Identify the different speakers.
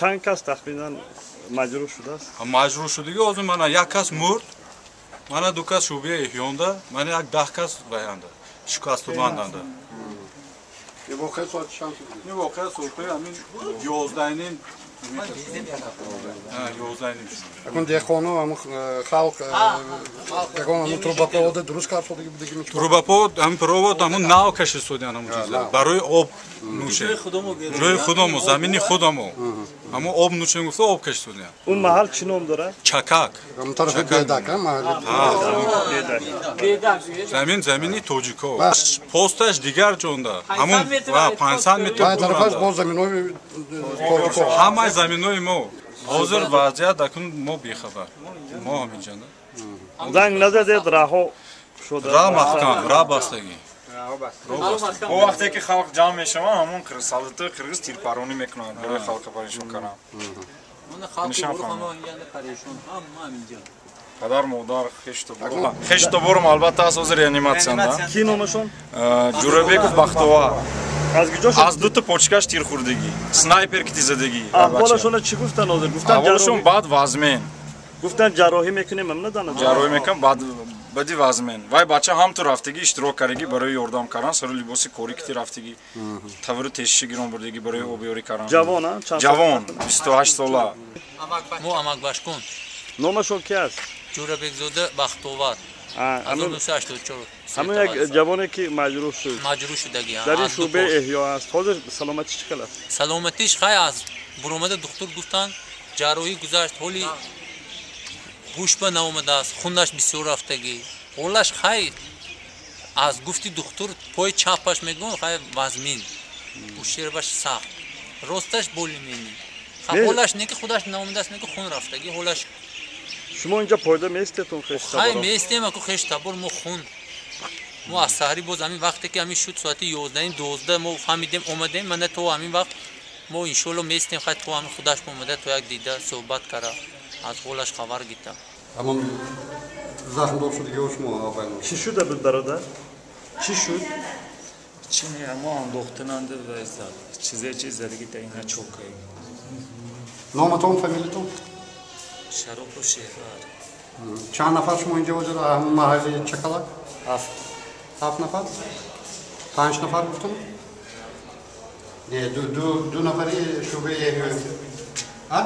Speaker 1: Чанд кас тахминан маҷрӯҳ шудааст?
Speaker 2: Маҷрӯҳ шудагӣ ҳозир мана як кас мурд, мана ду кас шӯъбаи эҳёнда, мана як 10 кас ваянда, шикастубанданда.
Speaker 3: Ин воқеа соати чанд шуд?
Speaker 2: Ин воқеа соати ҳамин 11:30. 11:30 шуд.
Speaker 3: Акун деҳқону ҳамун халқ ягон ҳамун трубопровода дуруст кард шудагӣ будагӣ?
Speaker 2: Трубопровод, ҳамин провод ҳамун нав кашид шуданд, ҳамун чиза барои об нӯшем. Ҷои худамо, замини худамо. Ҳамун об нӯшем гуфта об кашид шуданд.
Speaker 1: Он маҳал чӣ ном дорад?
Speaker 2: Чакак.
Speaker 3: Ҳамун тарафи Бедак, маҳалли.
Speaker 2: Бедак. Замин замини тоҷико. Посташ дигар ҷонда. Ҳамун 500 метр.
Speaker 3: Вай тарафаш боз заминҳои тоҷико.
Speaker 2: Ҳамаи заминҳои мо. Ҳозир вазъият акун мо бехабар. Мо ҳаминҷанда.
Speaker 1: Занг назадед, раҳо шуда.
Speaker 2: Раҳ маҳкам, раҳ бастагӣ.
Speaker 4: О вақте ки халқ ҷамъ мешаванд, ҳамон солдатои қирғиз тирпаронӣ мекунанд барои халқа парешон кардан. Падар, модар, хештоборам албатта аст, ҳозир реаниматсияда.
Speaker 1: Ки номашон?
Speaker 4: Ҷӯрабеков Бахтовар.
Speaker 1: Аз куҷо шуд?
Speaker 4: Аз дута почкаш тир хӯрдагӣ, снайпер ки тизадагӣ.
Speaker 1: Аҳволашонро чӣ гуфтанд ҳозир? Гуфтанд
Speaker 4: аҳволашон баъд вазмен.
Speaker 1: Гуфтанд ҷарроҳӣ мекунем, ам надонам.
Speaker 4: Ҷарроҳӣ мекунам, баъд бади вазмен. Вай бача ҳам ту рафтагӣ иштирок кардагӣ барои ёрдам кардан, сари либоси корӣ ки рафтагӣ, тавру тешиши гирон бурдагӣ барои обёрӣ кардан.
Speaker 1: Ҷавон, а?
Speaker 4: Ҷавон, 28 сола.
Speaker 5: Мо амакбашкун.
Speaker 1: Номашон ки аст?
Speaker 5: Ҷӯрабекзода Бахтовар. 1984.
Speaker 1: Ҳамон як ҷавоне ки маҷрӯҳ шуд.
Speaker 5: Маҷрӯҳ шудагӣ.
Speaker 1: Дар ин шӯъбаи эҳё аст. Ҳозир саломатиш чӣ хел аст?
Speaker 5: Саломатиш хай аст. Буромада духтур гуфтанд, ҷарроҳӣ гузашт, ҳоли ҳуш ба наомадааст, хунаш бисёр рафтагӣ. Ҳолаш хай аз гуфти духтур пои чапаш мегӯн хай вазмин. Ушербаш сахт. Росташ болимени. Ҳолаш не ки худаш наомадааст, не ки хун рафтагӣ, ҳолаш.
Speaker 1: Шумо инҷа пойда меистед, он хештабор?
Speaker 5: Хай меистем, аку хештабор мо хун. Мо аз саҳарӣ боз ҳамин вақте ки ҳамин шуд соати 11:12 мо фаҳмидем, омадем, мана то ҳамин вақт мо иншоалло меистем, хай то ҳамин худаш омада то як дида суҳбат кара, аз ҳолаш хабар гита.
Speaker 3: Ҳамон захмдор шудагиҳо шумо аввал.
Speaker 1: Чӣ шуда буд, бародар? Чӣ шуд?
Speaker 6: Чӣ не, мо андохтананда ва зад. Чизе чиз задагӣ та ина чокай.
Speaker 3: Номатон, фамилитон?
Speaker 6: Шаропов Шехвар.
Speaker 3: Чанд нафар шумо инҷа ҳозир маҳалли Чакалак?
Speaker 6: 7.
Speaker 3: 7 нафар? 5 нафар гуфтам? Не, ду нафари шӯъбаи эҳё. А?